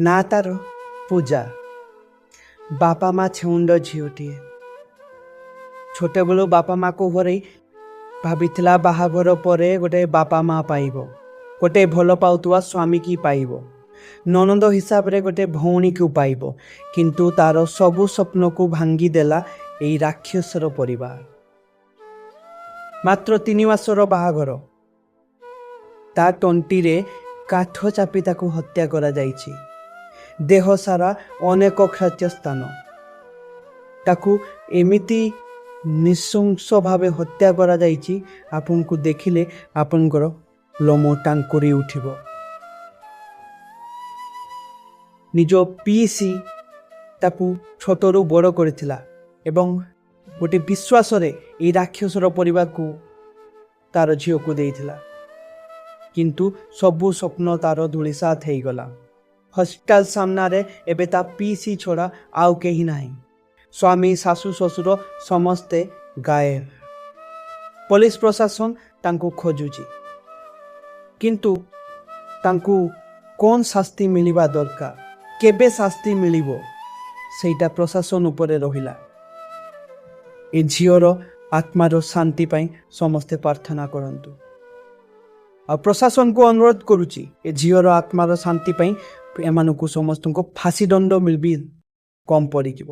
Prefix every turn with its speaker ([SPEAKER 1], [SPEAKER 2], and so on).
[SPEAKER 1] ନା ତାର ପୂଜା। ବାପା ମା ଛେଉଣ୍ଡ ଝିଅଟିଏ। ଛୋଟବେଳୁ ବାପା ମାକୁ ହରେଇ ଭାବିଥିଲା ବାହାଘର ପରେ ଗୋଟେ ବାପା ମା ପାଇବ, ଗୋଟେ ଭଲ ପାଉଥିବା ସ୍ୱାମୀକି ପାଇବ, ନଣନ୍ଦ ହିସାବରେ ଗୋଟେ ଭଉଣୀକୁ ପାଇବ। କିନ୍ତୁ ତାର ସବୁ ସ୍ୱପ୍ନକୁ ଭାଙ୍ଗିଦେଲା ଏଇ ରାକ୍ଷସର ପରିବାର। ମାତ୍ର 3 ମାସର ବାହାଘର, ତା ତଣ୍ଟିରେ କାଠ ଚାପି ତାକୁ ହତ୍ୟା କରାଯାଇଛି। ଦେହ ସାରା ଅନେକ କ୍ଷତ ସ୍ଥାନ। ତାକୁ ଏମିତି ନୃଶଂସ ଭାବେ ହତ୍ୟା କରାଯାଇଛି, ଆପଣଙ୍କୁ ଦେଖିଲେ ଆପଣଙ୍କର ଲୋମ ଟାଙ୍କୁରି ଉଠିବ। ନିଜ ପିଇସି ତାକୁ ଛୋଟରୁ ବଡ଼ କରିଥିଲା ଏବଂ ଗୋଟେ ବିଶ୍ୱାସରେ ଏଇ ରାକ୍ଷସର ପରିବାରକୁ ତାର ଝିଅକୁ ଦେଇଥିଲା। କିନ୍ତୁ ସବୁ ସ୍ୱପ୍ନ ତାର ଧୂଳିସାତ ହେଇଗଲା। ହସ୍ପିଟାଲ ସାମ୍ନାରେ ଏବେ ତା ପିଇସି ଛଡ଼ା ଆଉ କେହି ନାହିଁ। ସ୍ୱାମୀ, ଶାଶୁ, ଶ୍ୱଶୁର ସମସ୍ତେ ଗାଏବ। ପୋଲିସ ପ୍ରଶାସନ ତାଙ୍କୁ ଖୋଜୁଛି, କିନ୍ତୁ ତାଙ୍କୁ କ'ଣ ଶାସ୍ତି ମିଳିବା ଦରକାର, କେବେ ଶାସ୍ତି ମିଳିବ, ସେଇଟା ପ୍ରଶାସନ ଉପରେ ରହିଲା। ଏ ଝିଅର ଆତ୍ମାର ଶାନ୍ତି ପାଇଁ ସମସ୍ତେ ପ୍ରାର୍ଥନା କରନ୍ତୁ ଆଉ ପ୍ରଶାସନକୁ ଅନୁରୋଧ କରୁଛି, ଏ ଝିଅର ଆତ୍ମାର ଶାନ୍ତି ପାଇଁ ଏମାନଙ୍କୁ ସମସ୍ତଙ୍କୁ ଫାଶୀ ଦଣ୍ଡ ମିଳିବି କମ୍ ପଡ଼ିଯିବ।